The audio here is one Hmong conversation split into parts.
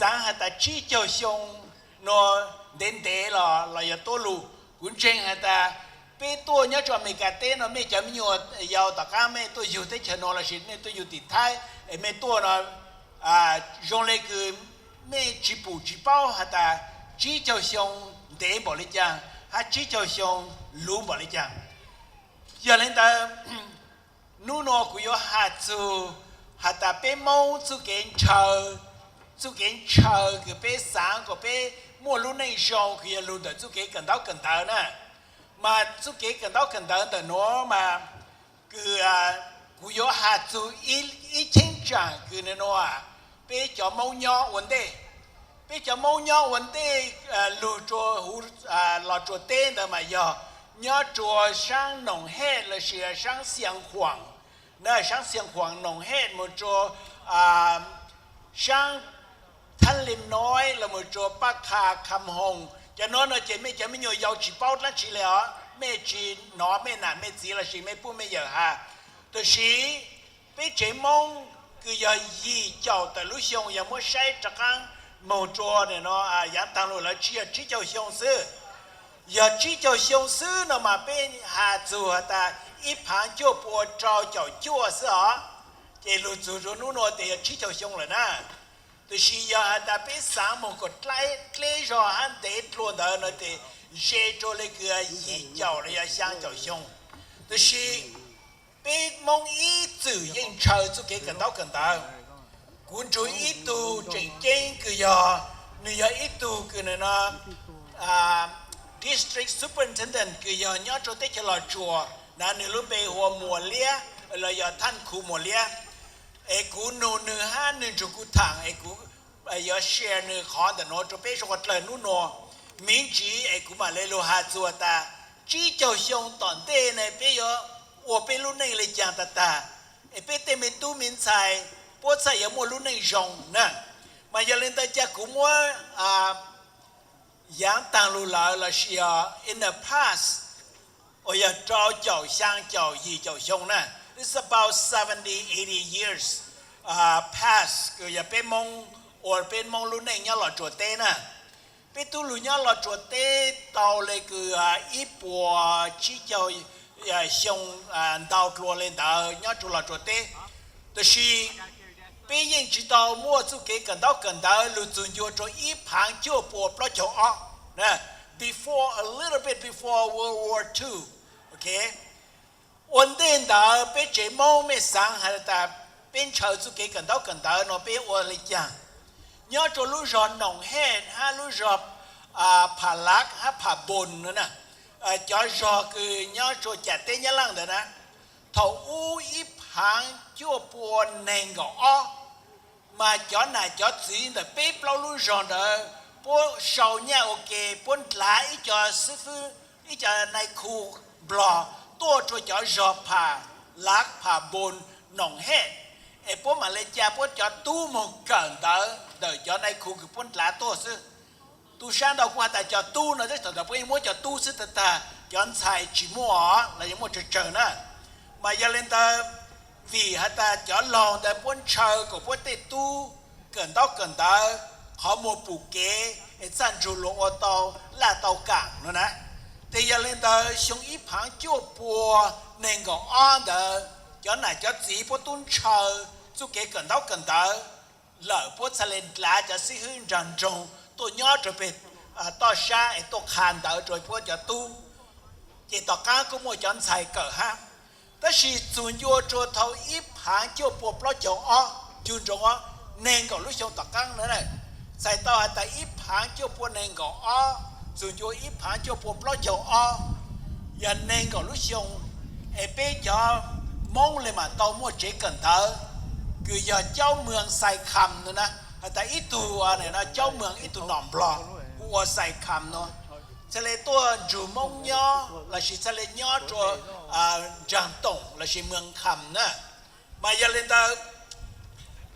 Xaav has tas tsib caug xyoo nuav ntev ntev los los yog tuab lug. Kuv ntseeg has tas peb tuaj nyob rua Amelikas teb nuav mej cov me nyuam yaus tom qaab mej tuaj yug teb chaws nuav lossis mej tuaj yug tim Thaib es mej tuaj nuav, zoo le kws mej tsi pum tsi paub has tas tsib caug xyoo ntev npaum le caag hab tsib caug xyoo luv npaum le caag. Yog le ntawd, nub nuav kuv yuav has txug has tas peb Moob txuj kev ntshaw, txuj kev ntshaw kws peb xaav kuas peb muaj lub neej zoo kws yog lug ntawm txuj kev kawm ntaub kawm ntawv na. Mas txuj kev kawm ntaub kawm ntawv ntawm nuav mas kws kuv yuav has txug ib cheeb tsam kws nuav, peb cov Moob nyob ua ntej, peb cov Moob nyob ua ntej lug rua huv Los Tsuas teb ntawd mas yog nyob rua saab Noom Hej lossis saab Xiav Khuam, na saab Xiav Khuam, Noom Hej moog rua saab Thab Lim Noib los moog rua Paj Kha Kham Hoom. Cov nuav no ces mej cov me nyuam yaus tsi paub dlaab tsi le os, mej tsi nov mej nam mej txiv lossis mej pub mej yawm has. Tab sis peb tsev Moob kws yog yim caum tawm lub xyoo yog muab saib rov qaab moog rua nuav, yaav taag lug lawv tsi yog tsib caug xyoo xwb. Yog tsib caug xyoo xwb no mas peb has txug has tas ib phaav cuaj pua rau caum cuaj xwb os. Ces lug txug rua nub nuav tes yog tsib caug xyoo lawm na. Tab sis yog has tas peb xaav moog kuas dleb zog hab ntev dlua ntawd no tes ze rua le kws yim caum los yog xyaa caum xyoo. Tab sis peb Moob ib txwm yeej ntshaw txuj kev kawm ntaub kawm ntawv. Kuv nrug ib tug tseem ceeb kws yog, nwg yog ib tug kws nuav district superintendent kws yog nyob rua teb chaws Los Tsuas na, nwg lub npe hu ua Muas Liab los yog Thaj Khu Muas Liab. Es kuv nug nwg hab nwg nrug kuv thaam es kuv yuav share nwg qhov ntawm nuav rua peb suav dlawg nub nuav. Miv ntsis es kuv mam le lug has txug tas tsib caug xyoo tom ntej ne peb yuav ua peb lub neej le caag tag tag, es peb tej me tub me ntxhais puab txhaj yuav muaj lub neej zoo na. Mas yog le ntawd ca kuv muab yaav taag lug lawm lossis in the past, uas yog rau caum xyaa caum yim caum xyoo na, it's about seventy, eighty years past, kws yog peb Moob, ua peb Moob lub neej nyob Los Tsuas teb na. Peb tub lug nyob Los Tsuas teb tau le kws ib puas tsib caug xyoo ntau dlua le ntawd nyob rua Los Tsuas teb. Tab sis peb yeej tsi tau muaj txuj kev kawm ntaub kawm ntawv lug txug ncua rua ib phaav cuaj pua plaub caug ob, before, a little bit before World War Two. Ua ntej ntawd peb tsev Moob mej xaav has tas peb ntshaw txuj kev kawm ntaub kawm ntawv no peb ua le caag? Nyob rua lub zog Noom Hej hab lub zog Pham Lav hab Pham Npoos no na, cov zog kws nyob rua cam teb Nyab Laaj ntawd na, thaum ub ib phaav cuaj pua neeg nkaum ob, mas cov nam cov txiv ntawm peb plaub lub zog ntawd puab sau nyaj ua ke, puab ndlav ib co xib fwb, ib co nai khu Nplog tuaj rua cov zog Pham Lav, Pham Npoos, Noom Hej, es puab mam le ca puab cov tub moog kawm ntawv ntawm cov nai khu kws puab ndlav tuaj xwb. Tub sab ntau kuv has tas cov tub no teb thaum ntawd puab yeej muab cov tub xwb tag tag, cov ntxhais tsis muaj os, los yeej muaj tsawg tsawg na. Mas yog le ntawd, vim has tas cov laug ntawd puab ntshaw kom puab tej tub kawm ntaub kawm ntawv, qhov muag pum kev es txhaj nrug luas ua tau laj tau kaam no na. Tes yog le ntawd xyoo ib phaav cuaj pua neeg nkaum ob ntawd, cov nam cov txiv puab tub ntshaw txuj kev kawm ntaub kawm ntawv lawm, puab txhaj le ndlav cov xib hwb nraag nroog tuaj nyob rua peg toj sab es tuaj qha ntawv rua puab cov tub. Ces tom qaab kuj muaj cov ntxhais kawm hab. Tab sis txug ncua rua thaum ib phaav cuaj pua plaub caug ob, cug nroog, neeg nkaum lub xyoo tom qaab na, txhais tau has tas ib phaav cuaj pua neeg nkaum ob txug ncua ib phaav cuaj pua plaub caug ob, yog neeg nkaum lub xyoo, es peb cov Moob le maam tau muaj tsev kawm ntawv kws yog Caub Mwm Xais Kham no na, has tas ib tug Caub Mwm ib tug nom Nplog hu ua Xais Kham no, txhaj le tuaj nrug Moob nyob lossis txhaj le nyob rua nraag Toom lossis Mwm Kham na. Mas yog le ntawd,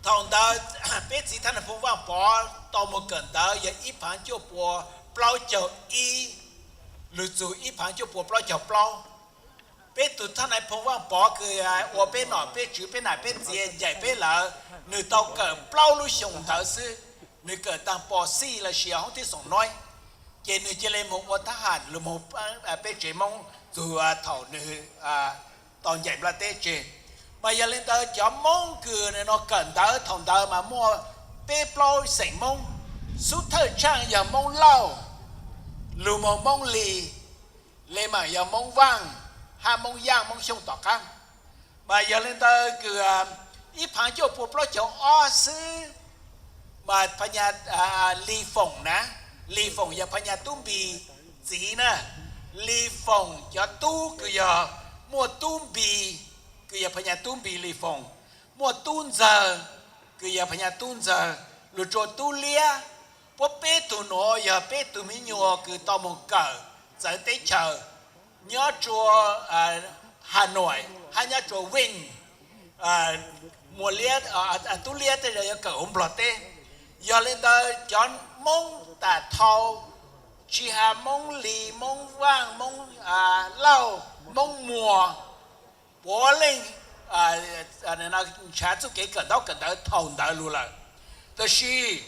thaum ntawd peb txiv Thaj Nais Phoo Vaaj Pov tau moog kawm ntawv yog ib phaav cuaj pua plaub caug ib lug txug ib phaav cuaj pua plaub caug plaub. Peb tug Thaj Nais Phoo Vaaj Pov kws ua peb nom peb tswv peb nam peb txiv ncaim peb lawm, nwg tau kawm plaub lub xyoo ntawd xwb. nws kawm taag pos xij los sis hoob thib xoom no, ces nws cia li moog ua thab ham lug moog peb tsev Moob txug thaum nws tau ncaim nplaj teb tseg. Mas yog li ntawd cov Moob kws no kawm ntawv thaum ntawd mas muaj peb plaub xeem Moob, xub thawj tshaaj yog Moob Lauj, lug moog Moob Lis, le maam yog Moob Vaaj, hab Moob Yaaj, Moob Xyooj tom qaab. Mas yog li ntawd kws ib phaav cuaj pua plaub caug ob xwb, mas Pha Nyas, Lis Foom na, Lis Foom yog Pha Nyas Tub Npis txiv na. Lis Foom cov tub kws yog muaj Tub Npis, kws yog Pha Nyas Tub Npis Lis Foom, muaj Tub Ntxawg, kws yog Pha Nyas Tub Ntxawg, lug rua Tub Liab. Puab peb tug nuav yog peb tug miv nyuas kws tau moog kawm txawv teb chaws nyob rua Has Nuam hab nyob rua Weej, Muas Liab, Tub Liab tej zag yuav kawm huv Nplog teb. Yog li ntawd cov Moob tam thau, tsi has Moob Lis, Moob Vaaj, Moob Lauj, Moob Muas, puav leej nrhav txuj kev kawm ntaub kawm ntawv thaum ntawd lug lawm. Tab sis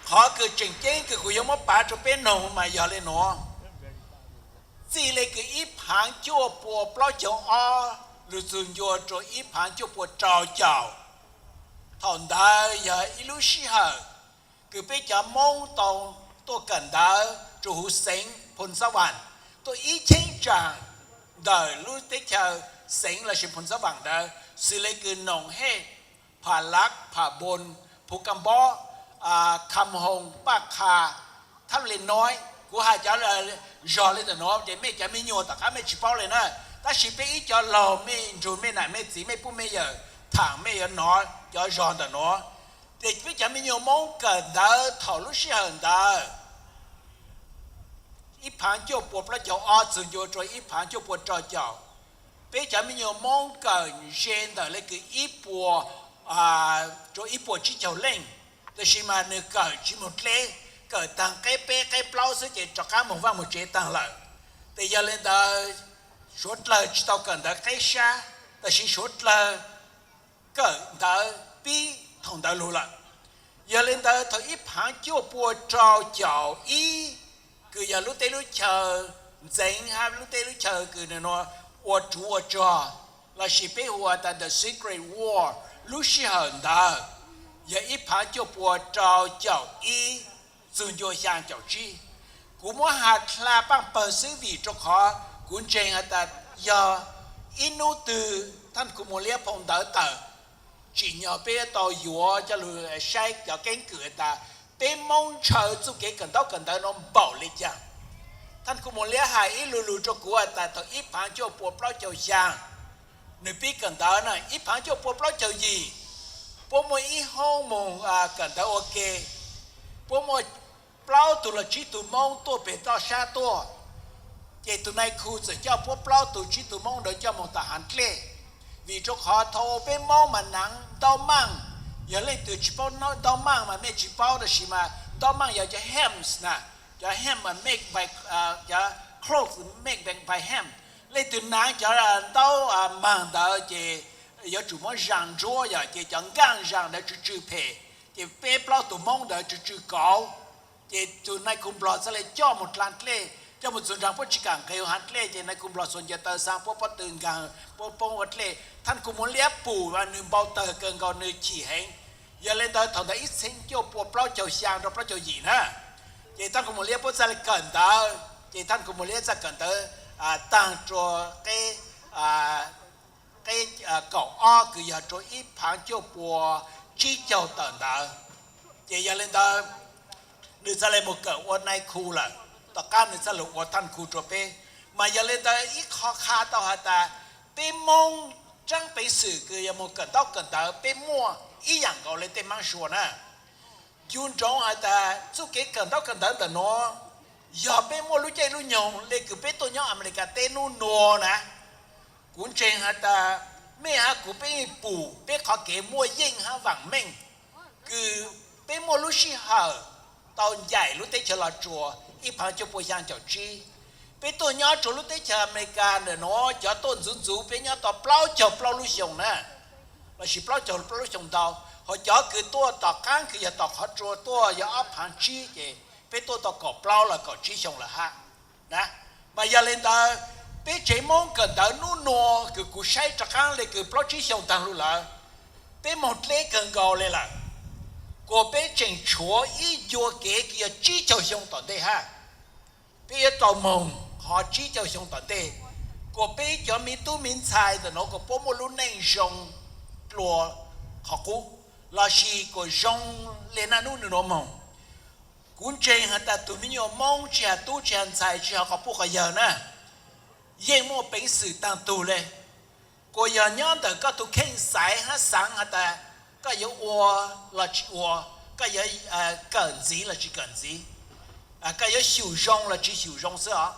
qhov kws tseem ceeb kws kuv yuav muab pav rua peb noog mas yog le nuav, txij le kws ib phaav cuaj pua plaub caug ob lug txug ncua rua ib phaav cuaj pua rau caum, thaum ntawd yog ib lub sij hawm kws peb cov Moob tau tuaj kawm ntawv rua huv xeev Phoos Xab Vaam, tuaj ib cheeb tsam ntawm lub teb chaws xeev lossis Phoos Xab Vaam ntawd, xws le kws Noom Hej, Pham Lab, Pham Npoos, Phu Kam Npob, Kham Hoos, Paj Qha, Thab Le Noib. Kuv has cov zog le ntawm nuav ces mej cov miv nyuas tom qab mej tsi paub le na, tab sis peb ib cov laug mej nrug mej nam mej txiv mej pub mej yawm thaam mej yuav nov cov zog ntawm nuav. Ces peb cov miv nyuas Moob kawm ntawv thaum lub sij hawm ntawd ib phaav cuaj pua plaub caug ob txug ncua rua ib phaav cuaj pua rau caum, peb cov miv nyuas Moob kawm ze ntawm le kws ib puas rua ib puas tsib caug leej, tab sis mas nws kawm tsi moog dleb, kawm taag qeb peb qeb plaub xwb ces rov qab moog vaaj moog tsev taag lawm. Tes yog le ntawd suav dlawg tsi tau kawm ntawv qeb sab, tab sis suav dlawg kawm ntawv pib thaum ntawd lug lawm. Yog le ntawd thaum ib phaav cuaj pua rau caum ib, kws yog lub teb lub chaw ntxeev hab lub teb lub chaw kws nws nuav ua ruv ua rog, lossis peb hu tas the Secret War, lub sij hawm ntawd yog ib phaav cuaj pua rau caum ib txug ncua xyaa caum tsib. Kuv muab has dlha paaj pawg xwb vim rua qhov kuv ntseeg has tas yog ib nub twg Thaj Khu Muas Liab phoo ntawv tawm, tsim nyog peb tau yuav coj lug saib cov keeb kwm tas peb Moob ntshaw txuj kev kawm ntaub kawm ntawv nuav npaum le caag. Thaj Khu Muas Liab has ib lu lug rua kuv has tas thaum ib phaav cuaj pua plaub caug xyaa nws pib kawm ntawv na, ib phaav cuaj pua plaub caug yim, puab muaj ib hoob moog kawm ntawv ua ke, puab muaj plaub tug los tsib tug Moob tuaj peg toj sab tuaj, ces tug nai khu txawm coj puab plaub tug tsib tug Moob ntawd coj moog tom haav dlej. Vim rua qhov thaum peb Moob mas naav ntaub maaj, yog leej twg tsi paub ntaub maaj mas mej tsi paub, tab sis mas ntaub maaj yog cov hem na, cov hem, cov clothes made by hem. Leej twg naav cov ntaub maag ntawd ces yuav tsum muab zaa ntsuab yog ces cov nkaaj zaa ntawd tsw tsw phem, ces peb plaub tug Moob ntawd tsw tsw kauv. Ces tug nai khu Nplog txhaj le coj moog dlaa dlej, coj moog txug nraag puab tsi kaam nqes haav dlej, ces nai khu Nplog xuas ncaws taw xaa puab pob tw nkaag, puab poob ua dlej. Thaj Khu Muas Liab pum mas nws npau tawg kawg nkaus, nws chim heev. Yog le ntawd thaum ntawd ib txheeb cuaj pua plaub caug xyaa rua plaub caug yim na, ces Thaj Khu Muas Liab puab txhaj le kawm ntawv, ces Thaj Khu Muas Liab txhaj kawm ntawv taag rua qeb qeb kaum ob kws yog rua ib phaav cuaj pua tsib caug tawm ntawd. Ces yog le ntawd nws txhaj le moog kawm ua nai khu lawm, tom qab nws txhaj lug ua Thaj Khu rua peb. Mas yog le ntawd ib qho qha tau has tas peb Moob tsaab peev xwm kws yog moog kawm ntaub kawm ntawv peb muaj ib yaam nkaus le tej Maab Suav na. Yug nroov has tas txuj kev kawm ntaub kawm ntawv ntawm nuav, yog peb muaj lub caij lub nyoog le kws peb tuaj nyob Amelikas teb nub nuav na, kuv ntseeg has tas mej hab kuv peb pum peb qhov kev muaj yeej hab vaam meej, kws peb muaj lub sij hawm tau ncaim lub teb chaws Los Tsuas ib phaav cuaj pua xyaa caum tsib. Peb tuaj nyob rua lub teb chaws Amelikas ntawm nuav cov tuaj ntxuv ntxuv peb nyob tau plaub caug plaub lub xyoo na, lossis plaub caug plaub lub xyoo ntau. Hos cov kws tuaj tom qaab kws yog tom qhov tsua tuaj yog ob phaav tsib ces peb tuaj tau kaum plaub los kaum tsib xyoo lawm hab. Na, mas yog le ntawd, peb tsev Moob kawm ntawv nub nua kws kuv saib rov qaab le kws plaub tsib xyoo taag lug lawm, peb moog dleb kawg nkaus le lawm, kuas peb tseem tshuav ib ncua kev kws yog tsib caug xyoo tom ntej hab. Peb yuav tau moog qhov tsib caug xyoo tom ntej, kuas peb cov me tub me ntxhais ntawm nuav kuas puab muaj lub neej zoo dlua qhov qub, lossis kuas zoo le naj nub nub nuav moog. Kuv ntseeg has tas tug me nyuam Moob tsi has tub tsi has ntxhais tsi has qhov puj qhov yawg na, yeej muaj peev xwm taag tug le. Kuas yog nyob ntawm koj tug kheej xaiv hab xaav has tas koj yuav ua los tsi ua, koj yuav kawm ntxiv los tsi kawm ntxiv, koj yuav xyum zoo los tsi xyum zoo xwb os.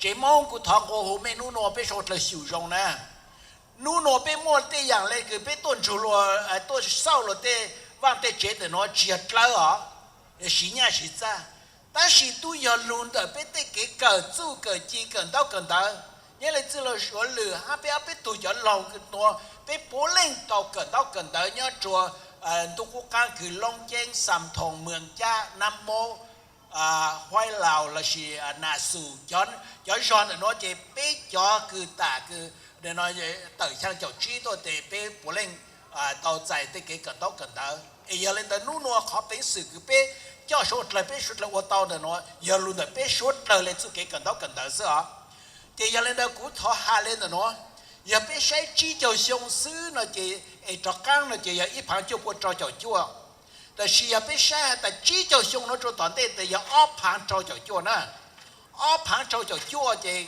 Tsev Moob kuv thov nqua hu mej nub nua peb suav dlawg xyum zoo na. Nub nua peb muaj tej yaam le kws peb tuaj ntsug luas, tuaj xauj luas tej vaaj tej tsev ntawm nuav tsi yog dlawb os, siv nyaj siv txag, tab sis tub yog lug ntawm peb tej kev kawm txuj kawm ci kawm ntaub kawm ntawv. Nyob le txwj laug Suav Lwm hab peb ob peb tug cov laug nua, peb puav leej tau kawm ntaub kawm ntawv nyob rua ntuj qub qaab kws Loob Ceeb, Xam Thoos, Mws Cab, Nab Mob, Huaib Laus lossis Nas Xus, cov zog ntawm nuav ces peb cov kws tam kws tawm xyaa caum tsib tuaj tes peb puav leej tau txais tej kev kawm ntaub kawm ntawv. Es yog le ntawd nub nua qhov peev xwm kws peb coj suav dlawg peb suav dlawg ua tau ntawm nuav yog lug ntawm peb suav dlawg le txuj kev kawm ntaub kawm ntawv xwb os. Ces yog le ntawd kuv thov has le ntawm nuav, yog peb saib tsib caug xyoo xwb no ces, es rov qaab no ces yog ib phaav cuaj puas rau caum cuaj. Tab sis yog peb saib has tas tsib caug xyoo nuav rua tom ntej tes yog ob phaav rau caum cuaj na. Ob phaav rau caum cuaj ces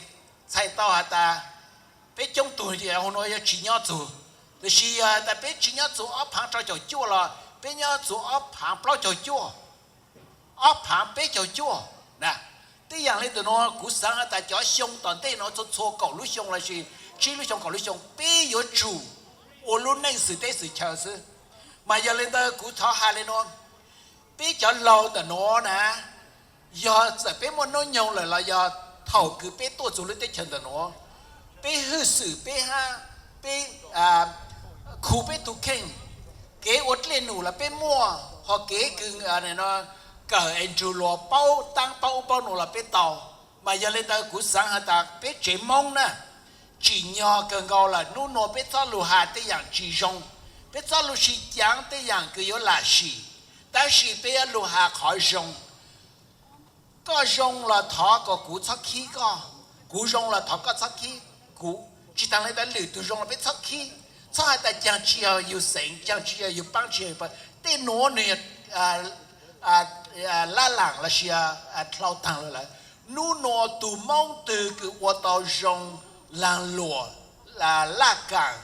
txhais tau has tas peb coob tug hu nuav yuav tsi nyob txug. Tab sis yog tas peb tsi nyob txug ob phaav rau caum cuaj los peb nyob txug ob phaav plaub caug cuaj, ob phaav peb caug cuaj na. Tej yaam le ntawm nuav kuv xaav has tas cov xyoo tom ntej nuav txhua txhua kaum lub xyoo lossis tsib lub xyoo kaum lub xyoo peb yuav tsum ua lub neej xwm teb xwm chaw xwb. Mas yog le ntawd kuv thov has le nuav, peb cov laug ntawm nuav na, yog txawm peb muaj noob nyoog lawm los yog thaum kws peb tuaj txug lub teb chaws ntawm nuav, peb hwj xwm peb hab peb khu peb tug kheej, kev ua dlej num los peb muaj, ho kev kws kawm es nrug luas paub taab paub ub paub nuav los peb tau. Mas yog le ntawd kuv xaav has tas peb tsev Moob na, tsim nyog kawg nkaus lawm nub nua peb txhob lug has tej yaam tsi zoo, peb txhob lug sib caav tej yaam kws yuav lam sim, tab sis peb yuav lug has qhov zoo. Koj zoo los thov kom kuv txhob khib koj, kuv zoo los thov koj txhob khib kuv. Tsi taag le ntawd lwm tug zoo los peb txhob khib, txhob has tas caag tsi yog yug xeev, caag tsi yog yug paab tsi yog yug pa, tej nuav nwg yog lab laam lossis dhau taag lawm. Nub nua tug Moob twg kws ua tau zoo laag luam, laj kaam,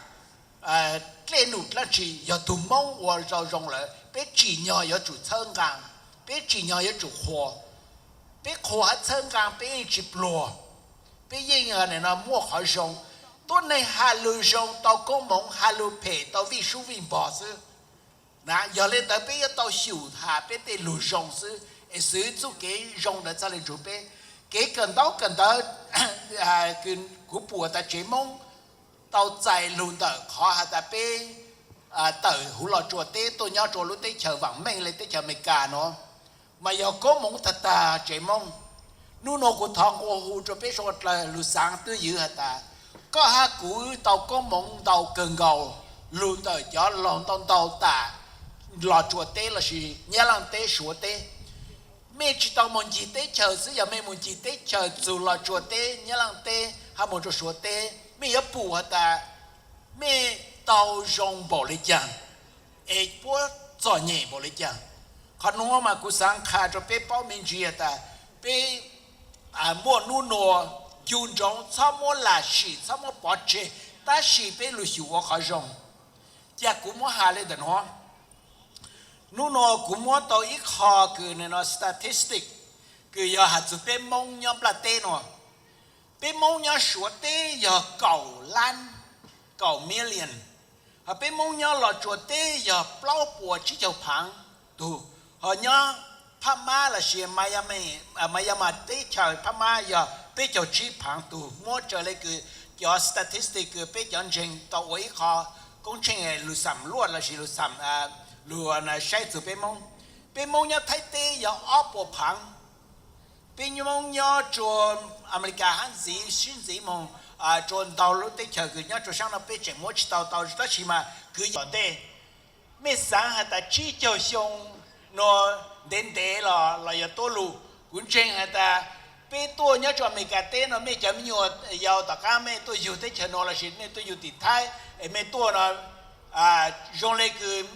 dlej num dlaab tsi yog tug Moob ua tau zoo lawm, peb tsim nyog yuav tsum txhawb nqaa, peb tsim nyog yuav tsum qhuas, peb qhuas hab txhawb nqaa peb yeej tsi pluag, peb yeej muaj qhov zoo. Tuab neeg has lug zoo tau koob moov, has lug phem tau vij sub vij npog xwb. Na yog le ntawd peb yuav tau xyum has peb tej lug zoo xwb, es xwv txuj kev zoo ntawd txhaj le nrug peb. Kev kawm ntaub kawm ntawv, kuv pum tas tsev Moob tau txais lug ntawm qhov has tas peb tawm huv Los Tsuas teb tuaj nyob rua lub teb chaws vaam meej le teb chaws Amelikas nuav, mas yog koob moov tag tag tsev Moob. Nub nua kuv thov nqua hu rua peb suav dlawg lug xaav twb ywv has tas, koj hab kuv tau koob moov ntau kawg nkaus lug ntawm cov laug ntau ntau tam Los Tsuas teb lossis Nyab Laaj teb Suav teb. Mej tsi tau moog ncig teb chaws xwb, yog mej moog ncig teb chaws txug Los Tsuas teb, Nyab Laaj teb hab moog rua Suav teb, mej yuav pum has tas mej tau zoo npaum le caag, es puab txom nyem npaum le caag. Qhov nuav mas kuv xaav qha rua peb paub me ntsis has tas, peb muaj nub nua, ncu ntsoov txhob muab lam sim, txhob muab pov tseg, tab sis peb lug xyum ua qhov zoo. Ca kuv muab has le ntawm nuav, nub nua kuv muab tau ib qho kws nws no statistic, kws yog has txug peb Moob nyob nplaj teb nua. Peb Moob nyob Suav teb yog kaum lab, kaum million. Hos peb Moob nyob Los Tsuas teb yog plaub puas tsib caug phaav tug. Hos nyob Phab Mab lossis Myanmar teb chaws Phab Mab yog peb caug tsib phaav tug. Muab raws le kws cov statistic kws peb cov ntseeg tau ua ib qho koob tsheej lug xam luaj lossis lug xam, lug saib txug peb Moob. Peb Moob nyob Thaib teb yog ob puas phaav. Peb Moob nyob rua Amelikas hab ntxiv sib ntxiv moog rua ntau lub teb chaws kws nyob rua saab nuav peb tseem muab tsi tau tau, tab sis mas kws yog tom ntej, mej xaav has tas tsib caug xyoo nuav ntev ntev los los yog tuab lug. Kuv ntseeg has tas peb tuaj nyob rua Amelikas teb nuav mej cov me nyuam yaus tom qaab mej tuaj yug teb chaws nuav lossis mej tuaj yug tim Thaib es mej tuaj nuav zoo le kws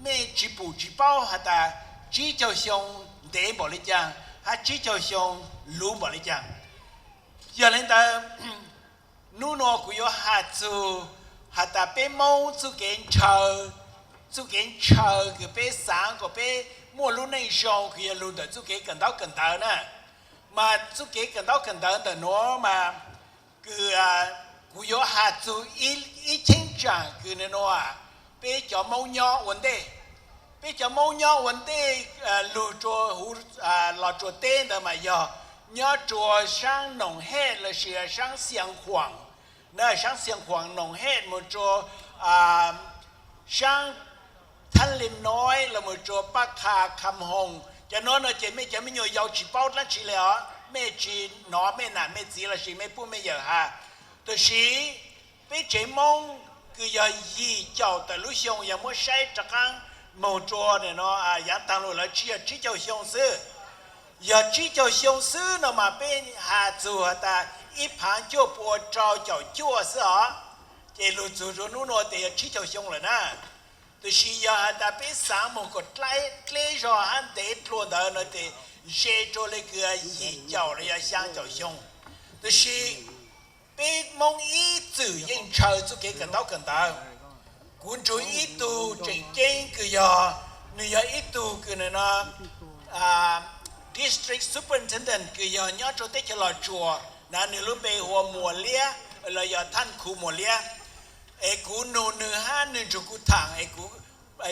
mej tsi pum tsi paub has tas tsib caug xyoo ntev npaum le caag hab tsib caug xyoo luv npaum le caag. Yog le ntawd, nub nuav kuv yuav has txug has tas peb Moob txuj kev ntshaw, txuj kev ntshaw kws peb xaav kuas peb muaj lub neej zoo kws yog lug ntawm txuj kev kawm ntaub kawm ntawv na. Mas txuj kev kawm ntaub kawm ntawv ntawm nuav mas kws kuv yuav has txug ib cheeb tsam kws nuav, peb cov Moob nyob ua ntej, peb cov Moob nyob ua ntej lug rua huv Los Tsuas teb ntawd mas yog nyob rua saab Noom Hej lossis saab Xia Khuam, saab Xia Khuam Noom Hej moog rua saab Thab Lim Noib los moog rua Paj Kha Kham Hoom. Cov nuav no ces mej cov me nyuam yaus tsi paub dlaab tsi le os, mej tsi nov mej nam mej txiv lossis mej pub mej yawm has. Tab sis peb tsev Moob kws yog yim caum tawm lub xyoo yog muab saib rov qaab moog rua nuav yaav taag lug lawm tsi yog tsib caug xyoo xwb. Yog tsib caug xyoo xwb no mas peb has txug has tas ib phaav cuaj pua rau caum cuaj xwb os. Ces lug txug rua nub nuav tes yog tsib caug xyoo lawm na. Tab sis yog has tas peb xaav moog kuas dleb zog hab ntev dlua ntawd no tes ze rua le kws yim caum los yog xyaa caum xyoo. Tab sis peb Moob ib txwm yeej ntshaw txuj kev kawm ntaub kawm ntawv. Kuv nrug ib tug tseem ceeb kws yog, nwg yog ib tug kws nuav District Superintendent kws yog nyob rua teb chaws Los Tsuas na, nwg lub npe hu ua Muas Liab los yog Thaj Khu Muas Liab. Es kuv nug nwg hab nwg nrug kuv thaam es kuv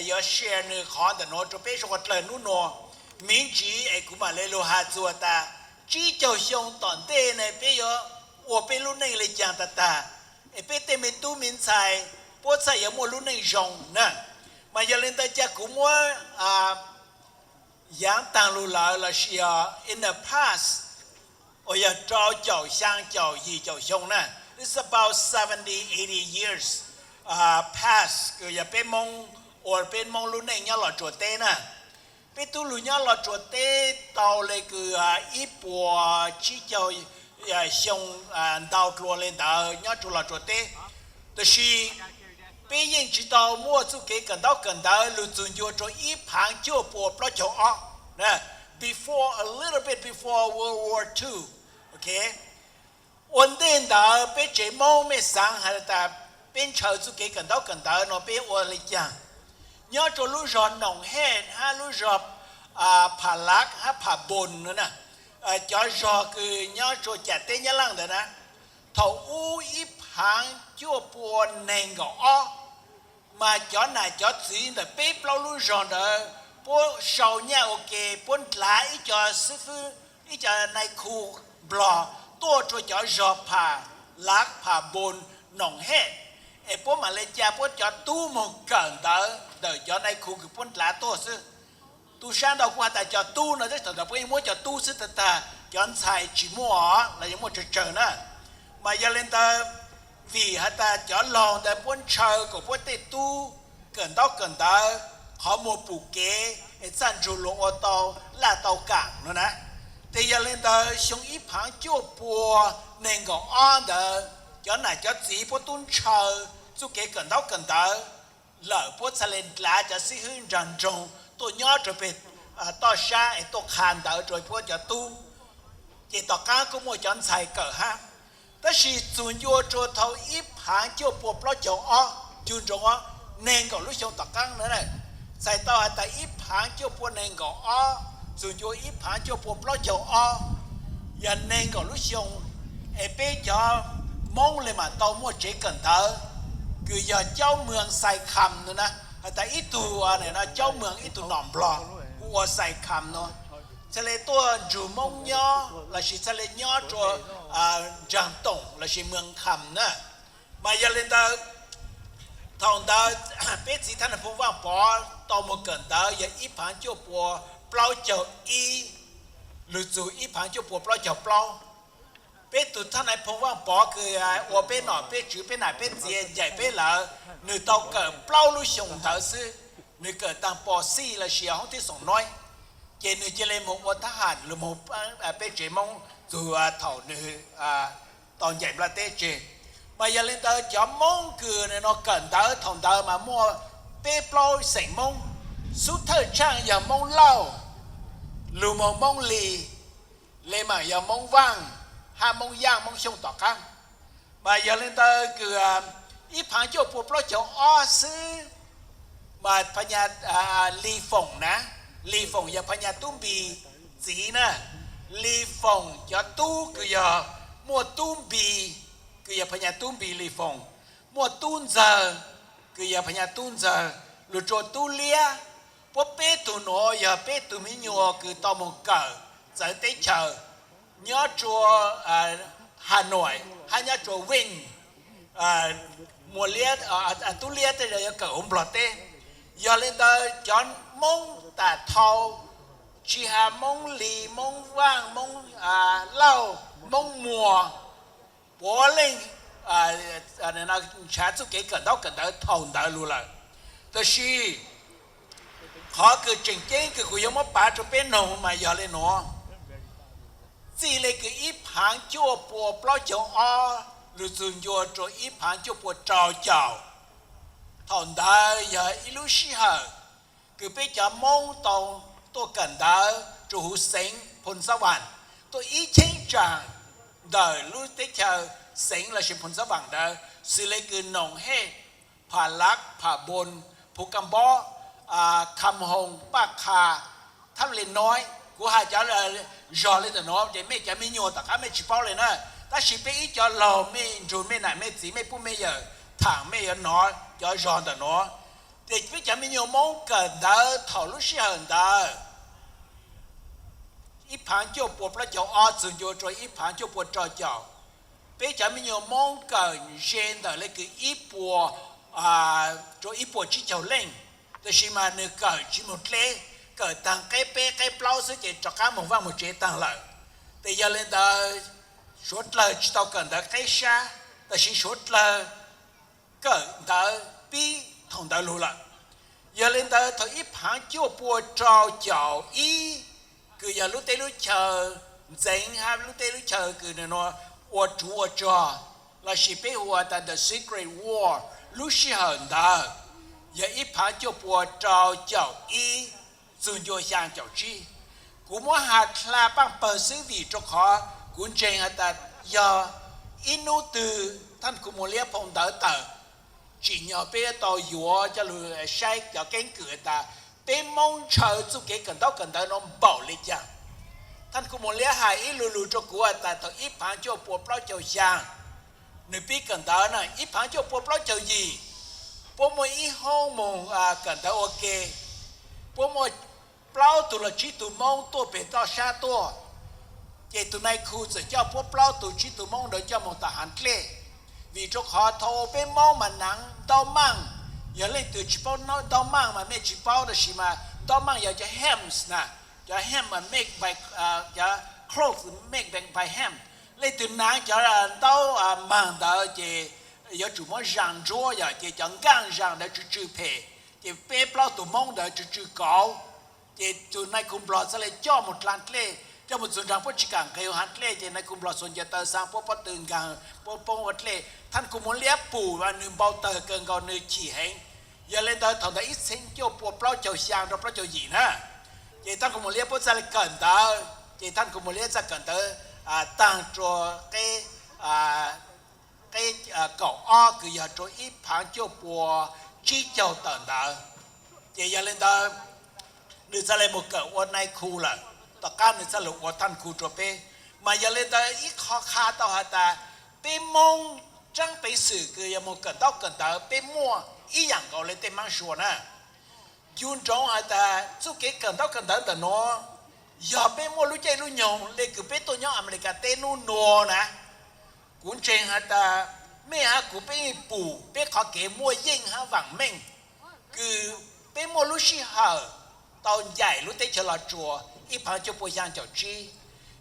yuav share nwg qhov ntawm nuav rua peb suav dlawg nub nuav. Miv ntsis es kuv mam le lug has txug tas tsib caug xyoo tom ntej ne peb yuav ua peb lub neej le caag tag tag, es peb tej me tub me ntxhais puab txhaj yuav muaj lub neej zoo na. Mas yog le ntawd ca kuv muab yaav taag lug lawm lossis yog in the past, uas yog rau caum xyaa caum yim caum xyoo na, it's about seventy, eighty years past, kws yog peb Moob ua peb Moob lub neej nyob Los Tsuas teb na. Peb tub lug nyob Los Tsuas teb tau le kws ib puas tsib caug xyoo ntau dlua le ntawd nyob rua Los Tsuas teb. Tab sis peb yeej tsi tau muaj txuj kev kawm ntaub kawm ntawv lug txug ncua rua ib phaav cuaj pua plaub caug ob, before, a little bit before World War Two. Ua ntej ntawd peb tsev Moob mej xaav has tas peb ntshaw txuj kev kawm ntaub kawm ntawv no peb ua le caag? Nyob rua lub zog Noom Hej hab lub zog Pham Lav hab Pham Npoos no na, cov zog kws nyob rua cam teb Nyab Laaj ntawd na, thaum ub ib phaav cuaj pua neeg nkaum ob, mas cov nam cov txiv ntawm peb plaub lub zog ntawd puab sau nyaj ua ke puab ndlav ib co xib fwb, ib co nai khu Nplog tuaj rua cov zog Pham Lav, Pham Npoos, Noom Hej, es puab mam le ca puab cov tub moog kawm ntawv ntawm cov nai khu kws puab ndlav tuaj xwb. Tu sab ntau kuv has tas cov tub no teb thaum ntawd puab yeej muab cov tub xwb tag tag, cov ntxhais tsis muaj, los yeej muaj tsawg tsawg na. Mas yog le ntawd, vim has tas cov laug ntawd puab ntshaw kom puab tej tub kawm ntaub kawm ntawv, qhov muag pum kev es txhaj nrug luas ua tau laj tau kaam no na. Tes yog le ntawd xyoo ib phaav cuaj pua neeg nkaum ob ntawd cov nam cov txiv puab tub ntshaw txuj kev kawm ntaub kawm ntawv lawm puab txhaj le ndlav cov xib hwb nraag nroog tuaj nyob rua peg toj sab es tuaj qha ntawv rua puab cov tub, ces tom qaab kuj muaj cov ntxhais kawm hab. Tab sis txug ncua rua thaum ib phaav cuaj pua plaub caug ob, cug nroov neeg nkaum lub xyoo tom qaab na, txhais tau has tas ib phaav cuaj pua neeg nkaum ob txug ncua ib phaav cuaj pua plaub caug ob, yog neeg nkaum lub xyoo, es peb cov Moob le maam tau muaj tsev kawm ntawv kws yog caub moog Xais Kham no na, has tas ib tug caub moog ib tug nom Nplog hu ua Xais Kham no, txhaj le tuaj nrug Moob nyob lossis txhaj le nyob rua nraag toom lossis moog Kham na. Mas yog le ntawd, thaum ntawd peb txiv Thaj Nais Phoo Vaaj Pov tau mus kawm ntawv yog ib phav cuaj pua plaub caug ib, lug txug ib phav cuaj pua plaub caug plaub. Peb tug thaj nais phoo Vaaj Pov kws ua peb nom peb tswv peb nam peb txiv ncaim peb lawm, nwg tau kawm plaub lub xyoo ntawd xwb, nwg kawm taag pos xij lossis hoob thib xoom nob, ces nwg ca le moog ua thab ham lug moog peb tsev Moob txug thaum nwg tau ncaim nplaj teb tseg. Mas yog le ntawd cov Moob kws no kawm ntawv thaum ntawd mas muaj peb plaub xeem Moob, xub thawj tshaaj yog Moob Lauj, lug moog Moob Lis, le maam yog Moob Vaaj, hab Moob Yaaj Moob Xyooj tom qaab. Mas yog le ntawd kws ib phav cuaj pua plaub caug ob xwb, mas Phas Nyas Lis Foom na, Lis Foom yog Phas Nyas Tub Npis txiv na. Lis Foom cov tub kws yog muaj Tub Npis, kws yog Phas Nyas Tub Npis Lis Foom, muaj Tub Ntxawg, kws yog Phas Nyas Tub Ntxawg, lug rua Tub Liab. Puab peb tug nuav yog peb tug miv nyuas kws tau moog kawm txawv teb chaws nyob rua Has Nois hab nyob rua Vij, Muas Liab, Tub Liab tej zag yuav kawm huv Nplog teb. Yog le ntawd cov Moob tam thau, tsi has Moob Lis, Moob Vaaj, Moob Lauj, Moob Muas, puav leej nrhav txuj kev kawm ntaub kawm ntawv thaum ntawd lug lawm. Tab sis qhov kws tseem ceeb kws kuv yuav muab pav rua peb noog mas yog le nuav. Txij le kws ib phav cuaj pua plaub caug ob lug txug ncua rua ib phav cuaj pua rau caum, thaum ntawd yog ib lub sij hawm kws peb cov Moob tau tuaj kawm ntawv rua huv xeev Phoo Xab Vaam, tuaj ib cheeb tsam ntawm lub teb chaws xeev lossis Phoo Xab Vaam ntawd, xws le kws Noom Hej, Pham Lab, Pham Npoos, Phu Kam Npob, Kham Hoos, Paj Qha, Thab Le Noib. Kuv has cov zog le ntawm nuav ces mej cov miv nyuas tom qab mej tsi paub le na, tab sis peb ib cov laug mej nrug mej nam mej txiv mej pub mej yawm thaam mej yuav nov cov zog ntawm nuav. Ces peb cov miv nyuas Moob kawm ntawv thaum lub sij hawm ntawd ib phav cuaj pua plaub caug ob txug ncua rua ib phav cuaj pua rau caum, peb cov miv nyuas Moob kawm ze ntawm le kws ib puas rua ib puas tsib caug leej, tab sis mas nwg kawm tsi moog dleb, kawm taag qeb peb qeb plaub xwb ces rov qab moog vaaj moog tsev taag lawm. Tes yog le ntawd suav dlawg tsi tau kawm ntawv qeb sab, tab sis suav dlawg kawm ntawv pib thaum ntawd lug lawm. Yog le ntawd thaum ib phav cuaj pua rau caum ib, kws yog lub teb lub chaw ntxeev hab lub teb lub chaw kws nws ua ruv ua rog, lossis peb hu ua tas the Secret War, lub sij hawm ntawd yog ib phav cuaj pua rau caum ib txug ncua xyaa caum tsib. Kuv muab has dlha paaj pawg xwb vim rua qhov kuv ntseeg has tas yog ib nub twg Thaj Khu Muas Liab phoo ntawv tawm, tsim nyog peb tau yuav coj lug saib cov keeb kwm tas peb Moob ntshaw txuj kev kawm ntaub kawm ntawv nuav npaum le caag. Thaj Khu Muas Liab has ib lu lug rua kuv tas thaum ib phav cuaj pua plaub caug xyaa, nws pib kawm ntawv na, ib phav cuaj pua plaub caug yim, puab muaj ib hoob moog kawm ntawv ua ke, puab muaj plaub tug los tsib tug Moob tuaj peg toj sab tuaj, ces tug nai khu txawm coj puab plaub tug tsib tug Moob ntawd coj moog tom haav dlej, vim rua qhov thaum peb Moob mas naav ntaub maaj, yog leej twg tsi paub ntaub maaj mas mej tsi paub, tab sis mas ntaub maaj yog cov hem na, cov hem mas mej, cov clothes mej by hem, leej twg naav cov ntaub maag ntawd ces yuav tsum muab zaa ntsuab yog ces cov nkaaj zaa ntawd tsw tsw phem, ces peb plaub tug Moob ntawd tsw tsw kauv. Ces tug nai khu Nplog txhaj le coj moog dlaa dlej, coj moog txug nraag puab tsi kaam nqeg haav dlej, ces nai khu Nplog xuas ncaws taw xaa puab pob tw nkaag puab poob ua dlej. Thaj Khu Muas Liab pum mas nws npau tawg kawg nkaus, nws chim heev. Yog le ntawd thaum ntawd ib txheeb cuaj pua plaub caug xyaa rua plaub caug yim na, ces Thaj Khu Muas Liab puab txhaj le kawm ntawv, ces Thaj Khu Muas Liab txhaj kawm ntawv taag rua qeb kaum ob kws yog rua ib phav cuaj pua tsib caug tawm ntawd. Ces yog le ntawd nws txhaj le moog kawm ua nai khu lawm, tom qab nws txhaj lug ua Thaj Khu rua peb. Mas yog le ntawd ib qho qha tau has tas peb Moob tsaab peev xwm kws yog moog kawm ntaub kawm ntawv peb muaj ib yaam nkaus le tej Maab Suav na. Ncu nroov has tas txuj kev kawm ntaub kawm ntawv ntawm nuav yog peb muaj lub caij lub nyoog le kws peb tuaj nyob Amelikas teb nub nuav na. Kuv ntseeg has tas mej hab kuv peb pum peb qhov kev muaj yeej hab vaam meej, kws Peb muaj lub sij hawm tau ncaim lub teb chaws Los Tsuas ib phav cuaj pua xyaa caum tsib.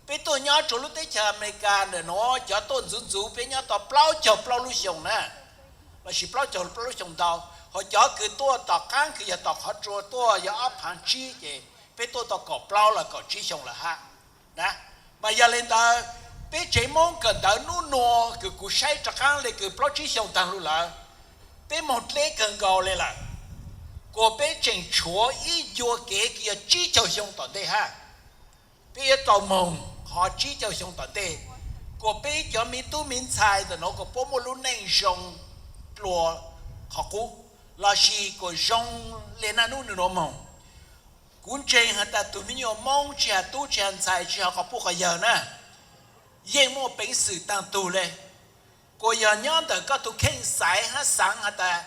Peb tuaj nyob rua lub teb chaws Amelikas ntawm nuav, cov tuaj ntxuv ntxuv peb nyob tau plaub caug plaub lub xyoo na, lossis plaub caug plaub lub xyoo ntau. Hos cov kws tuaj tom qaab kws yog tom qhov tsua tuaj yog ob phaav tsib ces peb tuaj tau kaum plaub los kaum tsib xyoo lawm hab. Mas yog le ntawd, peb tsev Moob kawm ntawv nub nua kws kuv saib rov qaab le kws plaub tsib xyoo taag lug lawm, peb moog dleb kawg nkaus le lawm. Kuas peb tseem tshuav ib ncua kev kws yog tsib caug xyoo tom ntej hab. Peb yuav tau moog qhov tsib caug xyoo tom ntej, kuas peb cov me tub me ntxhais ntawm nuav kuas puab muaj lub neej zoo dlua qhov qub, lossis kuas zoo le naj nub nub nuav moog. Kuv ntseeg has tas tug me nyuam Moob tsi has tub tsi has ntxhais tsi has qhov puj qhov yawg na, yeej muaj peev xwm taag tug le. Kuas yog nyob ntawm koj tug kheej xaiv hab xaav has tas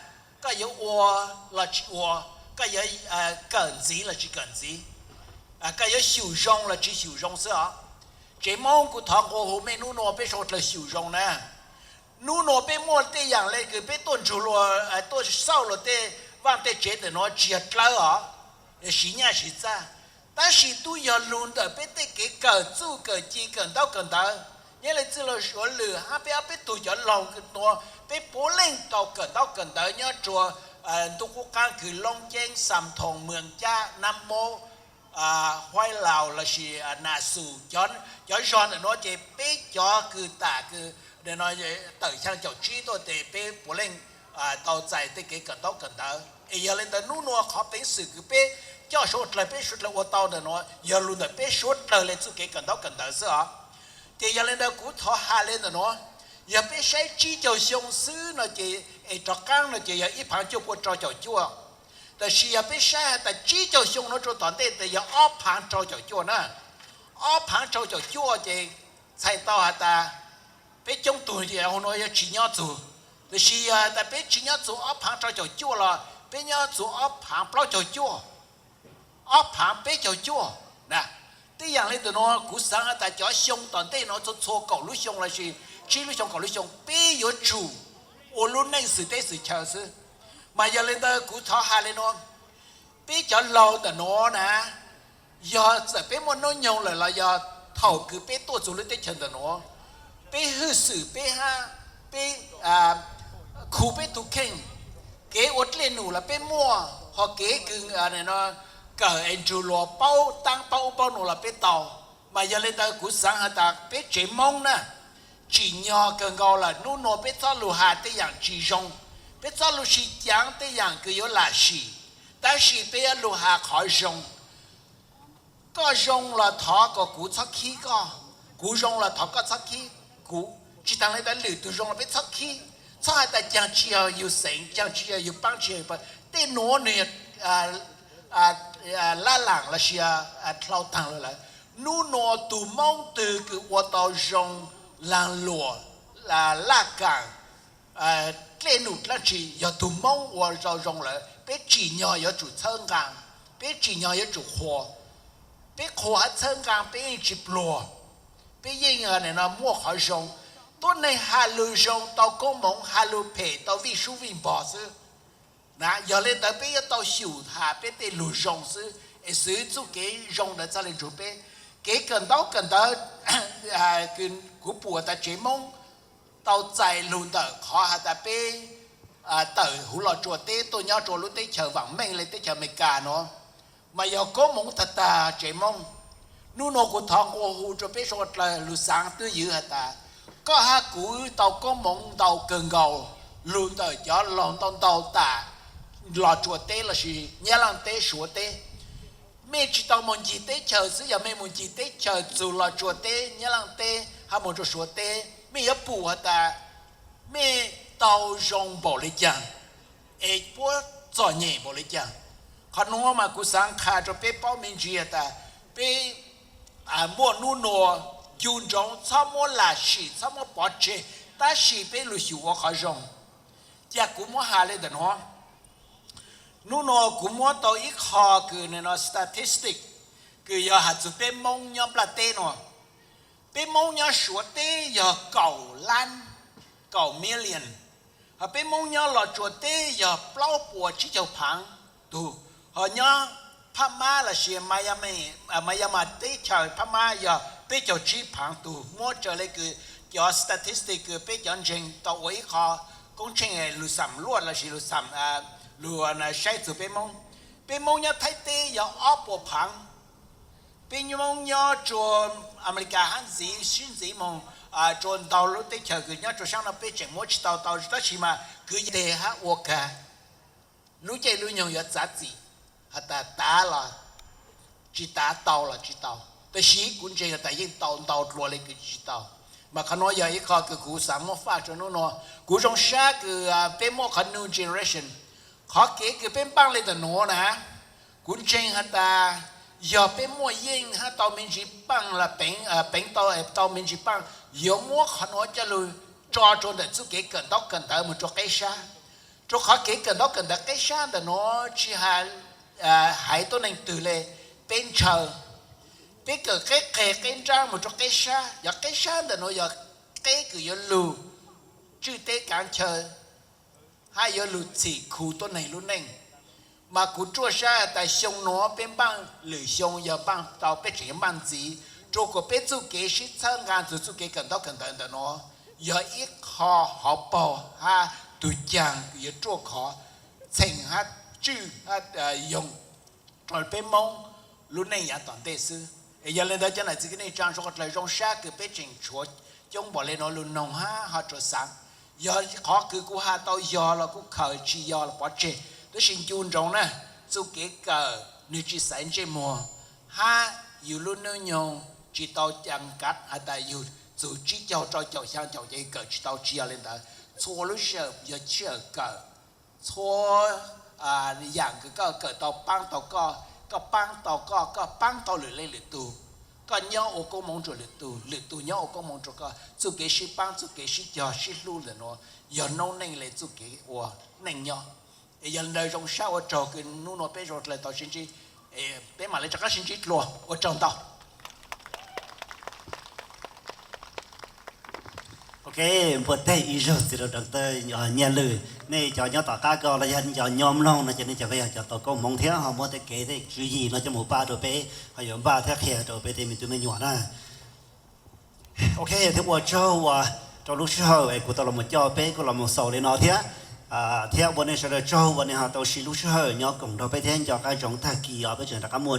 koj yuav ua los tsi ua, koj yuav kawm ntxiv los tsi kawm ntxiv, koj yuav xyum zoo los tsi xyum zoo xwb os. Tsev Moob kuv thov nqua hu mej nub nua peb suav dlawg xyum zoo na. Nub nua peb muaj tej yaam le kws peb tuaj nrug luas, tuaj xauj luas tej vaaj tej tsev ntawm nuav tsi yog dlawb os, siv nyaj siv txag, tab sis tub yog lug ntawm peb tej kev kawm txuj kawm ci kawm ntaub kawm ntawv. Nyob le txwj laug Suav Lwm hab peb ob peb tug cov laug nua, peb puav leej tau kawm ntaub kawm ntawv nyob rua ntuj qub qaab kws Loob Ceeb, Xam Thoos, Mws Cab, Nab Mob, Huaib Laus lossis Nas Xus, cov zog ntawm nuav ces peb cov kws tam kws tawm xyaa caum tsib tuaj tes peb puav leej tau txais tej kev kawm ntaub kawm ntawv. Es yog le ntawd nub nua qhov peev xwm kws peb coj suav dlawg peb suav dlawg ua tau ntawm nuav yog lug ntawm peb suav dlawg le txuj kev kawm ntaub kawm ntawv xwb os. Ces yog le ntawd kuv thov has le ntawm nuav, yog peb saib tsib caug xyoo xwb no ces, es rov qaab no ces yog ib phav cuaj pua rau caum cuaj. Tab sis yog peb saib has tas tsib caug xyoo nuav rua tom ntej tes yog ob phav rau caum cuaj na. Ob phav rau caum cuaj ces txhais tau has tas peb coob tug ces hu nuav yuav tsi nyob txug. Tab sis yog has tas peb tsi nyob txug ob phav rau caum cuaj los peb nyob txug ob phav plaub caug cuaj, ob phav peb caug cuaj na. Tej yaam le ntawm nuav kuv xaav has tas cov xyoo tom ntej nuav txhua txhua kaum lub xyoo lossis tsib lub xyoo kaum lub xyoo peb yuav tsum ua lub neej xwm teb xwm chaw xwb. Mas yog le ntawd kuv thov has le nuav, peb cov laug ntawm nuav na, yog txawm peb muaj noob nyoog lawm los yog thaum kws peb tuaj txug lub teb chaws ntawm nuav, peb hwj xwm peb hab peb khu peb tug kheej, kev ua dlej num los peb muaj, ho kev kws kawm es nrug luas paub taab paub ub paub nuav los peb tau. Mas yog le ntawd kuv xaav has tas peb tsev Moob na, tsim nyog kawg nkaus lawm nub nua peb txhob lug has tej yaam tsi zoo, peb txhob lug sib caav tej yaam kws yuav lam sim, tab sis peb yuav lug has qhov zoo. Koj zoo los thov kom kuv txhob khib koj, kuv zoo los thov koj txhob khib kuv. Tsis taag le ntawd lwm tug zoo los peb txhob khib, txhob has tas caag tsi yog yug xeev, caag tsi yog yug paab tsi yog yug pa, tej nuav nwg yog lab laam lossis dlhau taag lawm. Nub nua tug Moob twg kws ua tau zoo laag luam, laj kaam, dlej num dlaab tsi yog tug Moob ua zoo zoo lawm, peb tsim nyog yuav tsum txhawb nqaa, peb tsim nyog yuav tsum qhuas. Peb qhuas hab txhawb nqaa peb yeej tsi pluag, peb yeej muaj qhov zoo. Tuab neeg has lug zoo tau koob moov, has lug phem tau vij sub vij npog xwb. Na yog le ntawd peb yuav tau xyum has peb tej lug zoo xwb, es xwv txuj kev zoo ntawd txhaj le nrug peb. Kev kawm ntaub kawm ntawv, kuv pum tas tsev Moob tau txais lug ntawm qhov has tas peb tawm huv Los Tsuas teb tuaj nyob rua lub teb chaws vaam meej le teb chaws Amelikas nuav, mas yog koob moov tag tag tsev Moob. Nub nua kuv thov nqua hu rua peb suav dlawg lug xaav twb ywv has tas, koj hab kuv tau koob moov ntau kawg nkaus lug ntawm cov laug ntau ntau tam Los Tsuas teb lossis Nyab Laaj teb Suav teb. Mej tsi tau moog ncig teb chaws xwb, yog mej moog ncig teb chaws txug Los Tsuas teb, Nyab Laaj teb hab moog rua Suav teb, mej yuav pum has tas mej tau zoo npaum le caag, es puab txom nyem npaum le caag. Qhov nuav mas kuv xaav qha rua peb paub me ntsis has tas peb muaj nub nua, ncu nroov txhob muab lam sim txhob muab pov tseg, tab sis peb lug xyum ua qhov zoo. Ca kuv muab has le ntawm nuav, nub nua kuv muab tau ib qho kws nws no statistic, kws yog has txug peb Moob nyob nplaj teb nua. Peb Moob nyob Suav teb yog kaum lab, kaum million, hos peb Moob nyob Los Tsuas teb yog plaub puas tsib caug phaav tug. Ho nyob Phab Mab lossis Myanmar, teb chaws Phab Mab yog peb caug tsib phav tug, muab raws li kws cov statistic kws peb cov ntseeg tau ua ib qho koob tsheej lug xam luaj lossis lug xam, lug saib txug peb Moob. Peb Moob nyob Thaib teb yog ob puas phav. Peb Moob nyob rua Amelikas hab ntxiv sib ntxiv moog rua ntau lub teb chaws kws nyob rua saab nuav peb tseem muab tsi tau tau, tab sis mas kwv yees hab ua kag. Lub caij lub nyoog yuav txav txim has tas tav los tsi tav, tau los tsi tau, tab sis kuv ntseeg has tas yeej tau ntau dlua le kws tsi tau. Mas qhov nuav yog ib qho kws kuv xaav muab faj rua nub nua. Kuv zoo sab kws peb muaj qhov new generation, qhov kev kws peb npaaj le ntawm nuav na, kuv ntseeg has tas yog peb muaj yeej hab tau me ntsis paaj los peev tau me ntsis paaj, yuav muab qhov nuav coj lug tso rua ntawm txuj kev kawm ntaub kawm ntawv moog rua qeb sab. Rua qhov kev kawm ntaub kawm ntawv qeb sab ntawm nuav tsi has haiv tuab neeg twg le, peb ntshaw, peb kawm qeb qeg qeb nraab moog rua qeb sab. Yog qeb sab ntawm nuav yog qeb kws yuav lug tswj teb kaav chaw hab yuav lug txhim khu tuab neeg lub neej. Mas kuv ruaj sab has tas xyoo nuav peb npaaj, lwm xyoo yog npaaj tau peb tseem yuav npaaj ntxiv, rua kuas peb txuj kev sib txhawb nqaa txug txuj kev kawm ntaub kawm ntawv ntawm nuav yog ib qho hauv paug hab tug caag kws yuav ruaj khov txheem hab tswj yoog rua peb Moob lub neej yaav tom ntej xwb. Es yog le ntawd cov nam txiv kwv tij neej tsaa, zoo qhov dlawg zoo sab kws peb tseem tshuav coob npaum le nuav lug noog hab ho rua xaav. Yog qhov kws kuv has tau yog los kuj khaws, tsi yog los pov tseg, tab sis ncu ntsoov na, txuj kev kawm nwg tsi xaiv ntsej muag, hab yug lub hnub nyoog tsi tau caa kav has tas yug txug tsib caug rau caum xyaa caum ces kawm tsi tau, tsi yog le ntawd. Txhua lub sij hawm yog sij hawm kawm, txhua yaam kws koj kawm tau paab tau koj, koj paab tau koj, koj paab tau lwm leej lwm tug, koj nyob ua koob moov rua lwm tug, lwm tug nyob ua koob moov rua koj. Txuj kev sib paab, txuj kev sib cog sib hlub ntawm nuav yog noob neej le txuj kev ua neej nyob. Es yog le ntawd zoo sab ua tsaug kws nub nua peb zoo dlawg tau sib ntsib, peb mam le rov qab sib ntsib dlua, ua tsaug ntau. Ok, npuaj teg ib zaug txiv rau doctor Nyiaj Lwm. Nej cov nyob tom qab ko los yog cov nyob mloog no ces nej cov ko yog cov tau koob hmoov thiab ho muab tej kev tej tswv yim no coj mus pab rau peb, ho yuav npaj thiab qhia rau peb tej me tub me nyuam na. Ok, thiab ua tsaug uas rau lub sij hawm es kuv tau los mus coj peb kuj los mus xaus li no thiab, thiab ua nej sawv daws tsaug uas nej ho tau siv lub sij hawm nyob koom nrog peb thiab nco qab zoo tag kis os peb tseem rov qab muaj